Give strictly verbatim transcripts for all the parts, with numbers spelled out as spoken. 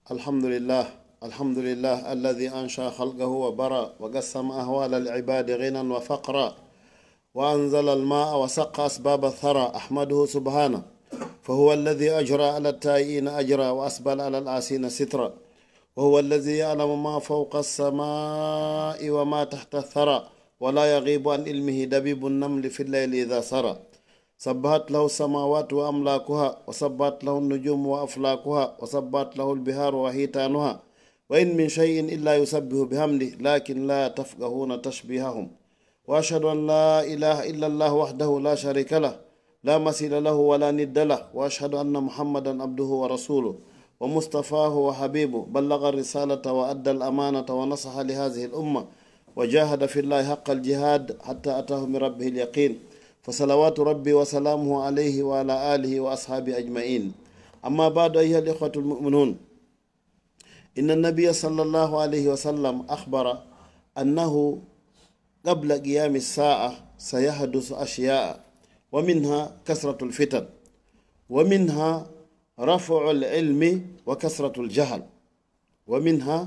الحمد لله. الحمد لله الذي أنشأ خلقه وبرى وقسم أحوال العباد غنى وفقرا وأنزل الماء وسقى أسباب الثرى. أحمده سبحانه، فهو الذي أجرى على التائهين أجرا وأسبل على العاصين سترا، وهو الذي يعلم ما فوق السماء وما تحت الثرى، ولا يغيب عن علمه دبيب النمل في الليل إذا سرى. سبحت له السماوات وأملاكها، وسبحت له النجوم وأفلاكها، وسبحت له البحار وحيتانها، وإن من شيء إلا يسبح بحمده، لكن لا تفقهون تسبيحهم. وأشهد أن لا إله إلا الله وحده لا شريك له، لا مثيل له ولا ند له، وأشهد أن محمدا عبده ورسوله، ومصطفاه وحبيبه، بلغ الرسالة وأدى الأمانة ونصح لهذه الأمة، وجاهد في الله حق الجهاد حتى أتاه من ربه اليقين. فصلوات ربي وسلامه عليه وعلى آله وأصحابه أجمعين. أما بعد، أيها الإخوة المؤمنون، إن النبي صلى الله عليه وسلم أخبر أنه قبل قيام الساعة سيحدث أشياء، ومنها كثرة الفتن، ومنها رفع العلم وكثرة الجهل، ومنها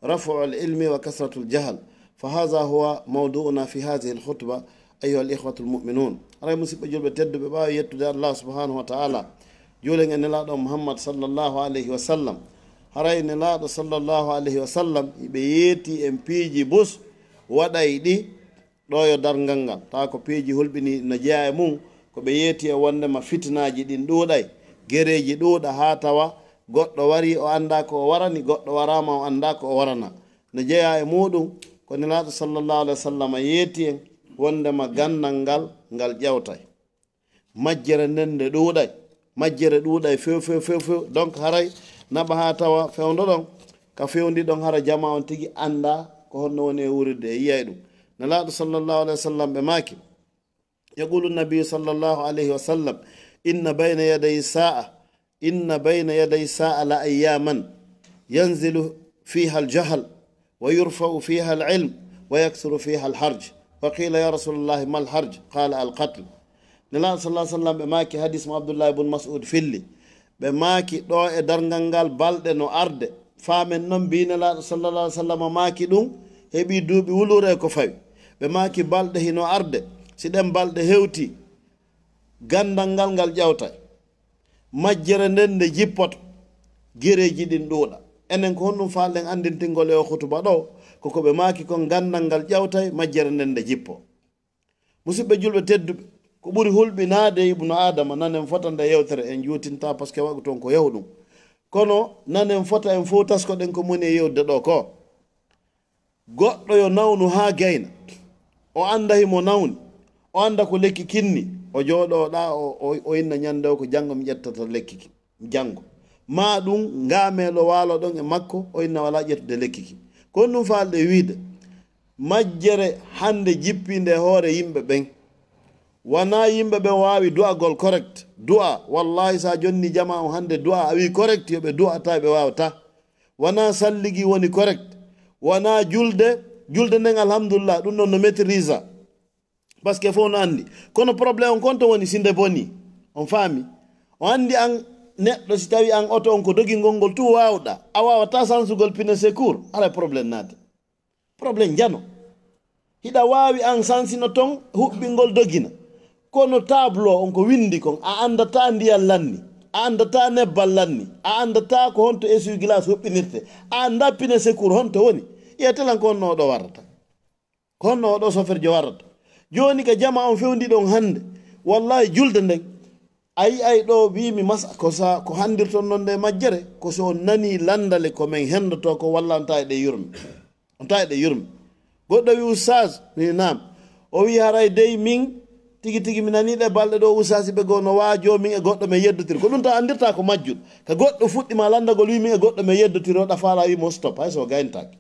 رفع العلم وكثرة الجهل. فهذا هو موضوعنا في هذه الخطبة، أيها الإخوة المؤمنون. Haray, musidɓe julɓe tedduɓe, ɓaawo yettude Allah subhanahu wa ta'ala, juulen e Nelaaɗo Muhammad sallallahu alayhi wa sallam. Haray Nelaaɗo sallallahu alayhi wa sallam, ɓe yeeti en piiji bus waɗay ɗi ɗo yo darngal ngal. Tawa ko piiji hulɓini no jeyaa e mum, ko ɓe yeeti e wonndema fitinaaji ɗin ɗuuɗay, gereeji ɗuuɗa, haa tawa goɗɗo wari, o anndaa ko o warani, goɗɗo waraama, o anndaa ko o warana. No jeyaa e muuɗum, ko Nelaaɗo sallallahu alayhi wa sallam yeeti en wonndema ganndal ngal, ngal ƴewtay. Majjere nden nde ɗuuɗay. Majjere ɗuuɗay few, few, few, few. Donc, haray naɓa haa tawa fewndo ɗon, ka fewndi ɗon, hara jamaa on tigi anndaa ko honno woni e wuurirde, e yi'ay ɗum. Nelaaɗo sallallahu alayhi wa sallam ɓe maaki, يقول النبي صلى الله عليه وسلم: إن بين يدي الساعة، إن بين يدي الساعة لأياما ينزل فيها الجهل ويرفع فيها العلم ويكثر فيها الحرج. وقيل: يا رسول الله، ما الحرج؟ قال: القتل. Nelaaɗo sallallahu alayhi wa sallam ɓe maaki, hadis mo Abdullahi bun Mas'ud filli, ɓe maaki, ɗo e darngal ngal balɗe no arde. Faamen non, mbi Nelaaɗo sallallahu alayhi wa sallam maaki ɗum, heɓi duuɓi wuluure ko fawi. Ɓe maaki, balɗe hino arde. Si ɗen balɗe hewti, ganndal ngal, ngal ƴawtay. Majjere nden nde jippoto, gereeji ɗin ɗuuɗa. Enen, ko honɗum faalɗen anndintingol e o hutuba ɗo? Ko ko ɓe maaki kon, ganndal ngal ƴawtay, majjere nden nde jippo. Musidɓe julɓe tedduɓe, ko ɓuri hulɓinaade Ibnu Aadama, nanen fota nde yewtere en juutinta, parce que waɗu toon ko yahu ɗum. Kono nanen fota en fof taskoɗen ko moni e yewde ɗo ko. Goɗɗo yo nawnu haa gayna, o annda himo nawni, o annda ko lekki kinni, o jooɗo ɗa, o, o, o inna ñande o ko janngo mi ƴettata lekki ki, janngo. Ma ɗum ngaameelo waalo ɗon e makko, o inna walaa ƴettude lekki ki. Ko honɗum faalɗe wiide, majjere hannde jippinde e hoore yimɓe ɓen. Wanaa yimɓe ɓen waawi du'agol correct. Du'a, wallahi, sa jonni jama on hannde du'a, a wi correct, yo ɓe du'a, tawi ɓe waawata. Wanaa salligi woni correct. Wanaa julde, julde nden, alhamdulillah, ɗum ɗon no maîtrise. Parce que fof no anndi. Kono problème on kon to woni si nde boni. On faami? O anndi an neɗɗo, si tawi an oto on ko dogingol ngol tu waawɗa, a waawata sansugol pine secours, haray problème naati. Problème jano. Hiɗa waawi an sansino ton, huɓɓingol dogina. Kono tableau on ko winndi kon, a anndata ndiyan lanni, a anndata nebbal lanni, a anndata ko honto essuie-glace huɓɓinirte, a annda pine secours honto woni. Ƴeetelan ko honno oɗo warrata. Ko honno oɗo soferjo warrata. Jooni ka jama on fewndi ɗon hannde, wallahi julde nden, a yi'ay ɗo wiimi masa ko sa, ko hanndirton non nde majjere, ko so on nani lanndale ko men henndoto ko walla on tawi ɗe yurme. On tawi ɗe yurme. Goɗɗo wi, "Ustaz," mi wi, "Naam." O wi, "Haray dey min tigi tigi mi nani ɗe balɗe ɗo ustaz ɓe goo no waajo min e goɗɗo men yeddotiri." Ko ɗum tan anndirta ko majjum. Ka goɗɗo fuɗɗi ma lanndagol wi min e goɗɗo men yeddotiri, o ɗafaala wi mo stop, hay so o gayntaake.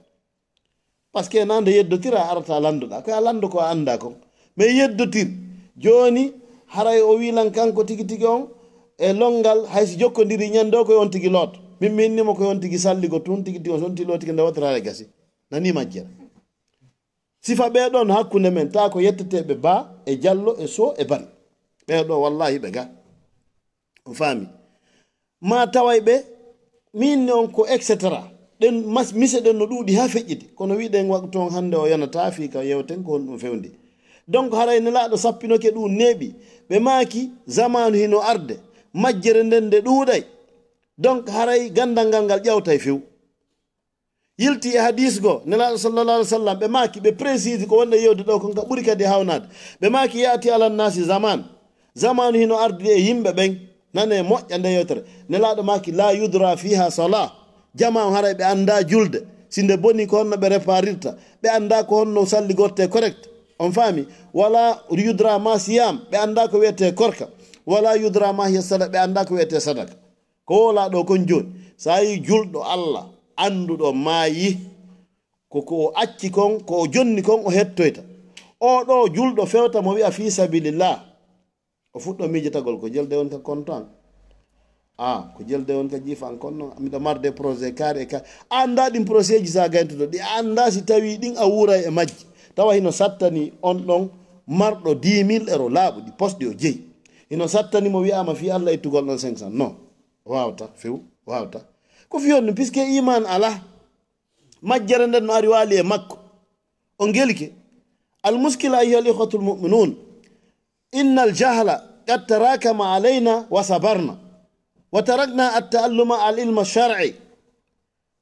Parce que na nde yeddotira arata lannduɗa. Ko a lanndu ko a annda kon. Men yeddotir. Jooni haray o wi lan kanko tigi tigi on e lonngal hay si jokkondiri ñande o ko on tigi looto. Min mi inni mo ko on tigi salligo tun tigi tigi on, so on tigi lootike nde wotira haray gasi. Nani majjere. Sifa ɓee ɗon hakkunde men, taa ko yetteteeɓe Ba e Jallo e Sow e Bari. Ɓee ɗo, wallahi, ɓe ga. On faami? Ma taway ɓe, min ne on ko et cetera. Ɗen mas-, mise ɗen no ɗuuɗi haa feƴƴiti. Kono wiɗen waqtu on hannde o yonata fii ka yewten ko honɗum fewndi. Donc haray Nelaaɗo sappinoke ɗum neeɓi. Ɓe maaki, zamaanu hino arde. Majjere nden nde ɗuuɗay. Donc haray ganndal ngal ngal ƴawtay few. Yilti e hadiis goo, Nelaaɗo sallallahu alaihi wasallam, ɓe maaki, ɓe précise ko wonde yewde ɗo kon ka ɓuri kadi hawnaade. Ɓe maaki, "Yaati alan naasi zaman." Zamaanu hino ardi e yimɓe ɓen. Nane moƴƴa nde yewtere. Nelaaɗo maaki, "La yudra fiha salah." Jamaa on haray ɓe anndaa julde. Si nde boni ko honno ɓe réparirta. Ɓe anndaa ko honno salligortee correct. On faami? Wala yudra ma siyam. Ɓe anndaa ko wiyetee korka. Wala yudra ma hiya sadaka. Ɓe anndaa ko wiyetee sadaka. Ko wowlaa ɗo kon jooni, so a yii julɗo Allah annduɗo maayi, ko ko o acci kon, ko o jonni kon o hettoyta. Oo ɗoo julɗo fewta mo wi'a fii sabilillah. O fuɗɗo miijotagol ko jelde won ka konto an. Ah, ko jelde won ka jiifa an kon non. Miɗo marde projet kaari e ka. A anndaa ɗin projet ji so a gayntuɗo. Ɗi a anndaa si tawii ɗin a wuuray e majji. Tawa hino sattani on ɗon marɗo dix mille euro laaɓuɗi, posɗi o jeyi. Hino sattani mo wi'aama fii Allah ittugol ɗon cinq cents. Non. Waawta, few, waawta. Ko fii honɗum? Puisque iman alaa. Majjere nden no ari waali e makko. On gelike. Al muskila, ayyuha al ikhwatul mu'minun. Inna al jahla qad tarakama alayna wa sabarna. Wa tarakna at ta'alluma al ilma shar'i.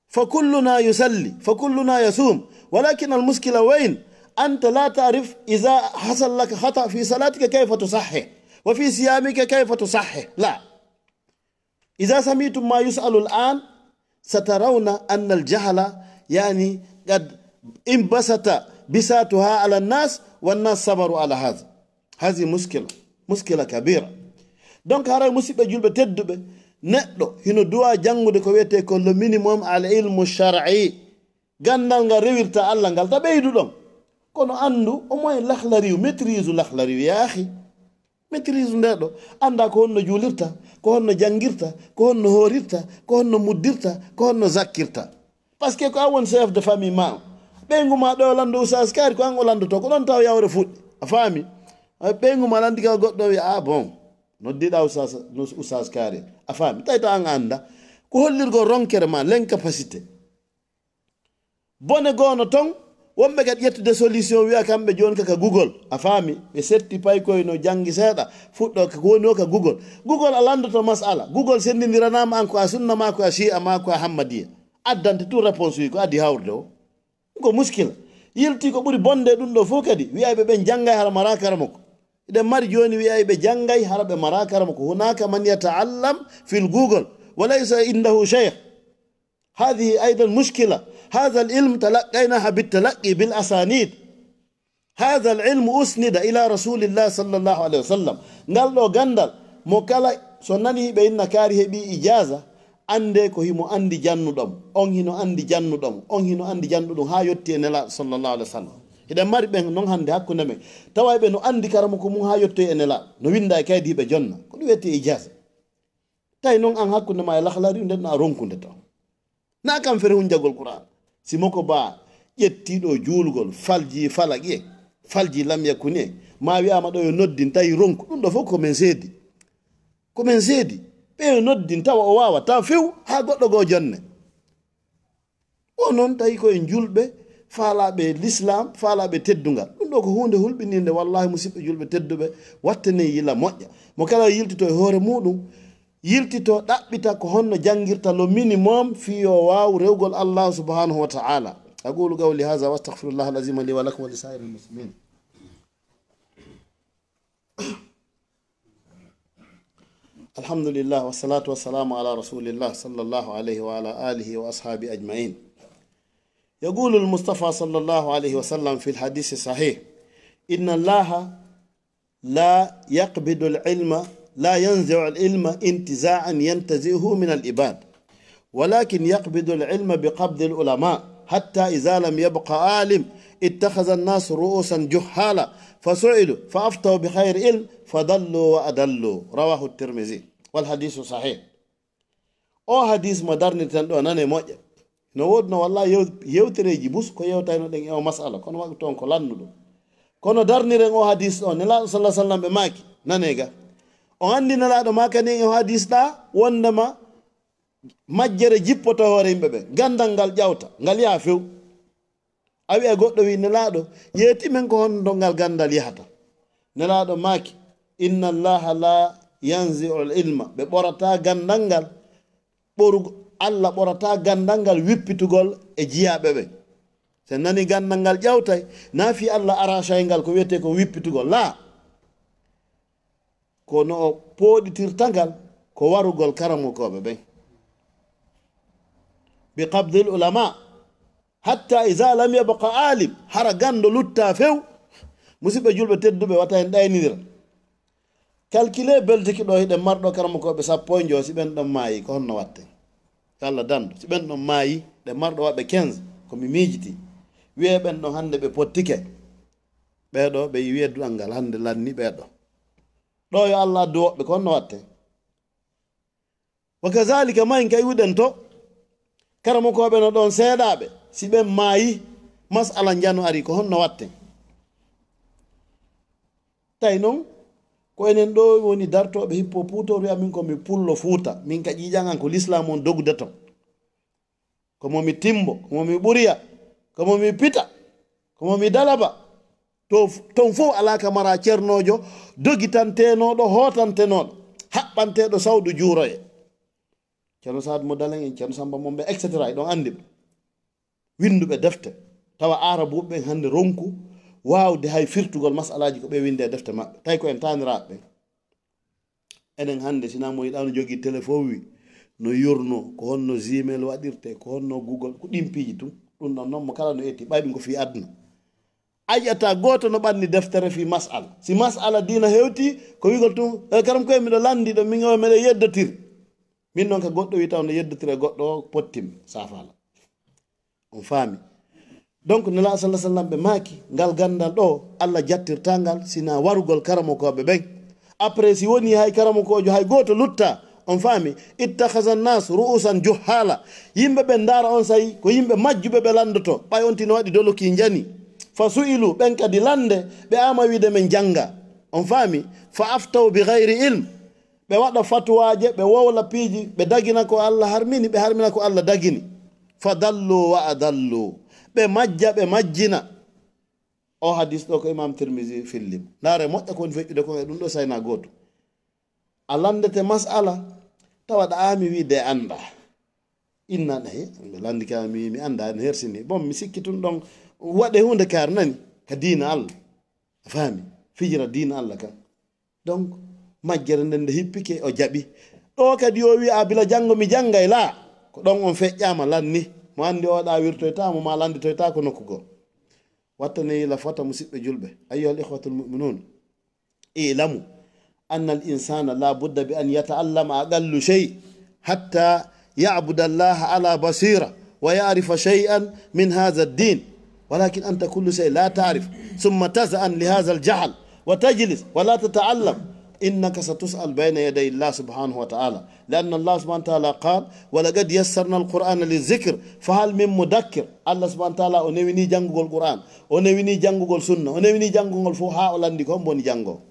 Fa kulluna yusalli, fa kulluna yasum. Walakin al muskila wayn? Anta la ta'rif idha hasal laka khata fi salatika kayfa tusahhih. Wa fi siyamika kayfa tusahhih. La. إذا سمعتم ما يسأل الآن سترون أن الجهل يعني قد انبسط بساطها على الناس والناس صبروا على هذا. هذه مشكلة، مشكلة كبيرة. Donc haray musiɓɓe julɓe tedduɓe, neɗɗo hino duwa janngude ko wiyetee ko le minimum al ilmu shar'i. Ganndal ngal rewirta Allah ngal ta ɓeydu ɗon. Kono anndu, au moins Laxlariyu, maîtrise Laxlariyu, yaa axi. Maîtrise nde ɗo. Annda ko honno juulirta, ko honno janngirta, ko honno hoorirta, ko honno muddirta, ko honno zakkirta. Parce que ko an woni chef de famille ma. Ɓeyngu ma ɗo lando Oustaz Kaari, ko an o landoto, ko ɗon taw yawre fuɗɗi. A faami? Ay, ɓeyngu ma landi ka goɗɗo wi'a, "Ah bon, noddiɗa Oustaz, Oustaz Kaari." A faami? Tawi ta an annda. Ko hollirgol ronkere ma, l'incapacité. Bone goono ton, wonɓe kadi ƴettude solution wi'a kamɓe jooni ka, ka Google. A faami? Ɓe setti paykoy no janngi seeɗa, fuɗɗo ko woni o ka Google. Google a lanndoto mas'ala. Google senndindiranaama an ko a sunna ma, ko a shi'a ma, ko a hammadiya. Addante tout réponse uji ko addi hawrude o. Ko muskila. Yilti ko ɓuri bonde ɗum ɗo fof kadi. Wi'ayɓe ɓen janngay hara mara karamoko. Eɗen mari jooni wi'ayɓe janngay hara ɓe mara karamoko. Hunaka man yata'allam fil Google. Wa laysa indahu shaykh. هذه أيضا مشكلة. هذا العلم تلقيناه بالتلقي بالأسانيد. هذا العلم أسند إلى رسول الله صلى الله عليه وسلم. Ngal ɗo ganndal, mo kala so nani ɓe inna kaari heɓi ijaaza, annde ko himo anndi jannuɗo mo. On hino anndi jannuɗo mo. On hino anndi jannuɗo mo haa yotti e Nelaaɗo sallallahu alaihi wasallam. Hiɗen mari ɓen non hannde hakkunde men. Taway ɓe no anndi karamoko mum haa yotti e Nelaaɗo. No winnda e kaydi hiɓe jonna. Ko ɗum wiyetee ijaaza. Tawi non an hakkunde ma e Laxlari nden no a ronkude to. Na kam fere hunjagol Qur'an. Si moko ba ƴettiɗo juulgol, falji falaq e, falji lam yakun e, ma wi'ama ɗo yo noddin, tawi ronku. Ɗum ɗo fof ko men seedi. Ko men seedi. Ɓe yo noddin, tawa o waawa, tawa few, haa goɗɗo goo jonne. O noon tawi ko en julɓe, faalaaɓe l'islam, faalaaɓe teddungal. Ɗum ɗo ko huunde hulɓininde, wallahi, musiɓɓe julɓe tedduɓe, wattenen yila moƴƴa. Mo kala yiltito e hoore muuɗum, yiltito, ɗaɓɓita ko honno janngirta le minimum fii yo waaw rewgol Allah subhanahu wa ta'ala. أقول قولي هذا وأستغفر الله العظيم لي ولكم ولسائر المسلمين. الحمد لله والصلاة والسلام على رسول الله صلى الله عليه وعلى آله وأصحابه أجمعين. يقول المصطفى صلى الله عليه وسلم في الحديث الصحيح: إن الله لا يقبض العلم، لا ينزع العلم انتزاعا ينتزعه من العباد، ولكن يقبض العلم بقبض العلماء، حتى إذا لم يبق عالم اتخذ الناس رؤوسا جهالا فسئلوا فأفتوا بغير علم فضلوا وأضلوا. رواه الترمذي. والحديث صحيح. O hadis mo darnirten ɗo, nane moƴƴa. No woodno wallahi yew-, yewtereeji bus ko yewtaynoɗen e o masala, kono waqtu on ko lannuɗo. Kono darniren o hadis ɗo, Nelaaɗo sallallahu alaihi wasallam ɓe maaki, nane ga. On anndi Nelaaɗo maakani en e o hadis ɗa, wondema Majjere jippoto hoore yimɓe ɓe, ganndal ngal ƴawta, ngal yaha few. A wi'a goɗɗo wi, "Nelaaɗo, yeeti men ko honno ngal ganndal yahata?" Nelaaɗo maaki, "Inna Allaha la yanzi'ul ilma." Ɓe ɓorata ganndal ngal, ɓoru-, Allah ɓorata ganndal ngal wippitugol e jiyaaɓe ɓe. So nani ganndal ngal ƴawtay, na fi Allah arasay ngal ko wiyetee ko wippitugol. Laa. Ko no o pooɗitirta ngal ko warugol karamokooɓe ɓen. Bi qabdil ulama, hatta iza lam yabqa alim, hara ganndo lutta few. Musidɓe julɓe tedduɓe, wata en ɗaynindira. Calculer beltiki ɗo hiɗen marɗo karamokooɓe sappo e njoyo, si ɓen ɗon maayi, ko honno watte? Yo Allah dandu, si ɓen ɗon maayi, ɗe marɗo waɓe quinze, ko mi miijiti. Wi'ee ɓen ɗon hannde ɓe pottike. Ɓee ɗo, ɓe wi'ee duɗal ngal hannde lanni ɓee ɗo. Ɗo yo Allah addu woɓɓe, ko honno watte? Wa kazalika, mahin ka iwuɗen to, karamokooɓe no ɗon seeɗaaɓe, si ɓen maayi, mas'ala njano ari, ko honno watten? Tawi non, ko enen ɗo woni dartooɓe hippo puutoru, amin ko mi pullo Fuuta, min ka ƴiiƴan an ko lislaam on dogude ton. Ko mo mi timbo, ko mo mi ɓuriya, ko mo mi pita, ko mo mi dalaba. To, ton fof alaa ka mara ceernoojo, dogitantenooɗo, hootantenooɗo, haɓɓanteeɗo sawdu juuroye. Ceerno Saad Mo Dalen en, Ceerno Samba Mombe, et cetera, eɗon anndi ɓe. Winnduɓe defte, tawa aarabuɓe ɓen hannde ronku waawde hay firtugol masalaaji ko ɓe winndi e defte maɓɓe, tawi ko en taaniraaɓe ɓen. Enen hannde, sinaa mo yiɗaa no jogii téléphone wi, no yurno, ko honno Gmail waɗirte, ko honno Google, ko ɗin piiji tun. Ɗum ɗon non mo kala no etti, ɓay ɗum ko fii aduna. A yi'ataa gooto no ɓanni deftere fii mas'ala. Si mas'ala diina hewti, ko wi'gol tun, "E, karam koye miɗo lanndi ɗo, min o miɗo yeddotir." Min non ka goɗɗo wi taw no yeddotir e goɗɗo o, pottim, saafaala. On faami? Donc, Nelaaɗo sallallahu alaihi wasallam ɓe maaki, ngal ganndal ɗo, Allah jattirta ngal, sina warugol karamokooɓe ɓen. Après, si woni hay karamokoojo, hay gooto lutta, on faami? Ittakhadha an-nas ru'usan juhala. Yimɓe ɓen ndaara on say, ko yimɓe majjuɓe ɓe lanndoto. Ɓay on tino waɗi doloki njani. Fa su'ilu, ɓen kadi lannde, ɓe ama wiide men jannga. On faami? Fa aftaw bi ghayri ilm. Ɓe waɗa fatuwaaje, ɓe wowla piiji, ɓe dagina ko Allah harmini, ɓe harmina ko Allah dagini. Fa dallu wa adallu. Ɓe majja, ɓe majjina. O hadis ɗo ko Imam Tirmidhi fillimo. Ndaare moƴƴa ko woni feƴƴude kon e ɗum ɗo sayna gooto. A lanndete mas'ala, tawa ɗa aami wiide a anndaa. Inna ɗa, he, ɓe lanndi ka mi, mi anndaa, ne hersini. Bon, mi sikki tun ɗon waɗe huunde kaar nani, ka diina Allah. A faami? Fijira diina Allah kan. Donc, majjere nden nde hippike, o jaɓi. Ɗo kadi o wi'a, "Bila janngo mi janngay laa." Ko ɗon on feƴƴaama lanni. Mo anndi o ɗa wirtoyta mo, ma lannditoyta ko nokku goo. Wattane yila fota, musiɓɓe julɓe. Ayyuhal ikhwatul mu'minun. I'lamu anna al-insana la budda bi an yata'allama aqallu shay hatta ya'buda Allah ala basira wa ya'rifa shay'an min hadha ad-din. Walakin anta kullu shay la ta'rif, thumma taz'an li hadha al-jahl wa tajlis wa la tata'allam. Innaka satus'al bayna yaday Allah subhanahu wa ta'ala. لأن الله سبحانه وتعالى قال: "ولقد يسرنا القرآن للذكر فهل من مدكر." Allah subhanahu wa ta'ala o newini janngugol Qur'an, o newini janngugol sunna, o newini janngugol fof haa o lanndi ko hombo woni janngo.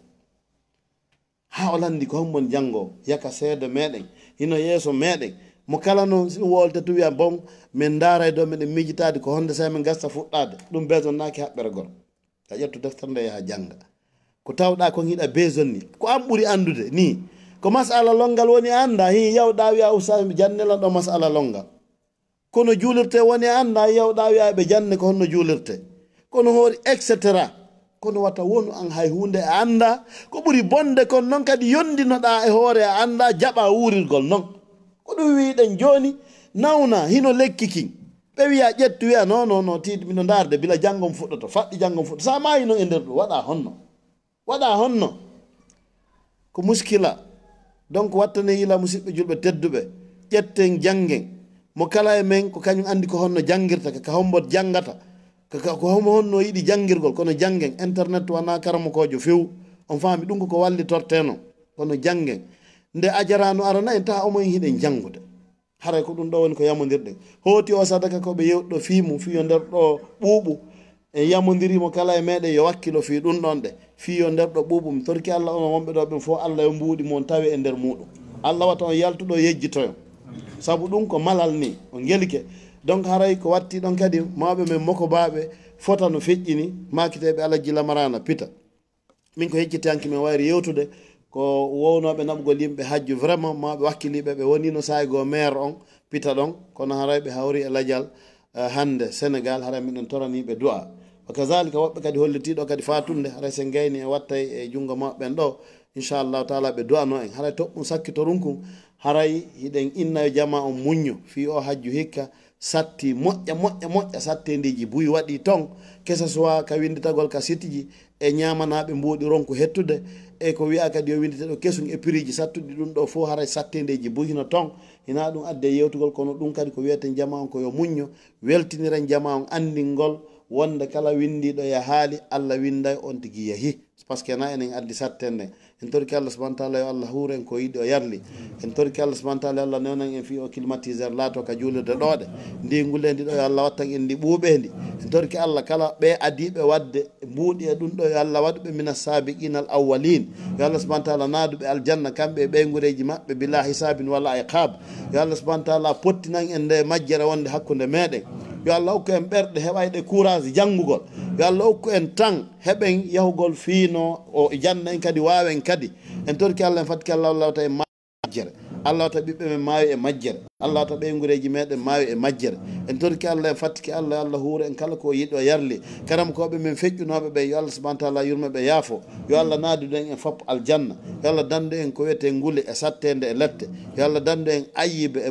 Haa o lanndi ko hombo woni janngo, yaka seedo meɗen, hino yeeso meɗen. Mo kala no si ɗum wolta tu wi'a, "Bon, min ndaara e dow meɗen miijitaade ko honde sa min gasta fuɗɗaade." Ɗum beesonnaaki haɓɓere gol. A ƴettu deftere nde, yaha jannga. Ko tawɗaa kon hiɗa beesonni, ko an ɓuri anndude nii. Ko masala lonngal woni a anndaa, hii yawɗaa wi'a, "Ustaas, mi jannee lan ɗo masala lonngal." Kono juulirte woni a anndaa, yawɗaa wi'a, "Ɓe janne ko honno juulirte." Kono hoori, et cetera. Kono wata wonu an hay huunde a anndaa. Ko ɓuri bonde kon non kadi yonndinoɗaa e hoore a anndaa, jaɓaa wuurirgol non. Ko ɗum wi'ɗen jooni, nawna hino lekki kin. Ɓe wi'a ƴettu, wi'a, "Non, non, non, ti mino ndaarde, bila janngo mi fuɗɗoto, faɗɗi janngo mi fuɗɗoto." Sa maayi non e nder ɗum, waɗa honno? Waɗa honno? Ko muskila. Donc, wattane yila, musiɓɓe julɓe tedduɓe, ƴetten janngen. Mo kala e men, ko kañum anndi ko honno janngirta, ka, ka hombo janngata, ka, ka, ko homo honno yiɗi janngirgol, kono janngen. Internet wona karamokoojo few. On faami ɗum ko ko wallitorteno, kono janngen. Nde ajarano arana en, taha omo en hiɗen janngude. Haray ko ɗum ɗo woni ko yamondirɗen. Hooti o sadaka ko ɓe yewti ɗo fii mum, fii yo nder ɗo ɓuuɓu. En yamondiri mo kala e meɗen yo wakkilo fii ɗum ɗon ɗe. Fii yo nder ɗo ɓuuɓu. Mi torki Allah, onon wonɓe ɗo ɓen fof, Allah yo mbuuɗi mon tawe e nder muɗum. Allah wata on yaltu ɗo yejjitoyon. Sabu ɗum ko malal ni, o ngelike. Donc haray ko watti ɗon kadi mawɓe men mokobaaɓe fota no feƴƴini, maakiteeɓe Alajji Lamarana Pita. Min ko yeccitiyanke men wayri yewtude ko wownooɓe naɓugol yimɓe hajju, vraiment mawɓe wakkiliiɓe ɓe wonino saa'i goo maire on Pita ɗon, kono haray ɓe hawri e lajal, eh, hannde Sénégal, haray miɗen toranii ɓe du'a. Wa kazalika woɓɓe kadi hollitiiɗo kadi faatunde, haray sen gayni e wattay e junngo maɓɓe ɓen ɗo, inchallahu taala ɓe du'ano en. Haray toɓɓum sakkitorun kun, haray hiɗen inna yo jamaa on muñño, fii o hajju hikka satti moƴƴa, moƴƴa, moƴƴa, sattendeeji buy waɗi ton, que ce soit ka winnditagol ka sitiji e ñaamanaaɓe mbuuɗi ronku hettude, e ko wi'a kadi yo winndite ɗo kesun e piriji sattuɗi ɗum ɗo fof, haray sattendeeji buy hino ton. Hina ɗum adde yewtugol, kono ɗum kadi ko wiyeten jamaa on ko yo muñño, weltiniren jamaa on anndingol wonde kala winndiiɗo yahaali, Alla winnday on tigi yahi. Parce que na enen addi satten nden. En torki Allah subhanahu wa ta'ala yo Allah huur en ko yiɗi o yarli. En torki Allah subhanahu wa ta'ala yo Allah newnan en fii o climatiseur laato ka juulirde ɗooɗe. Ndi nguleendi ɗo yo Allah wattan en ndi ɓuuɓeendi. En torki Allah kala ɓe adiiɓe waɗde mbuuɗi e ɗum ɗo yo Allah waɗu ɓe mina sabiqina al awwalin. Yo Allah subhanahu wa ta'ala naadu ɓe aljanna kamɓe e ɓeyngureeji maɓɓe bila hisabin wala iqab. Yo Allah subhanahu wa ta'ala pottinan en nde majjere wonde hakkunde meɗen. Yo Allah okku en ɓerɗe heɓayɗe courage janngugol. Yo Allah okku en tan heɓen yahugol fiino o janna en kadi, waawen kadi. En torki Allah, en fattiki Allah, Allah wata en majjere. Allah wata ɓiɓɓe men maayo e majjere. Allah wata ɓeyngureeji meɗen maayo e majjere. En torki Allah, en fattiki Allah, yo Allah huuro en kala ko yiɗo yarli. Karamkooɓe men feƴƴunooɓe ɓe, yo Allah subhanahu wa ta'ala yurme ɓe yaafo. Yo Allah naadu ɗen en fop aljanna. Yo Allah dandu en ko wiyetee ngule e satteende e lette. Yo Allah dandu en ayyibe e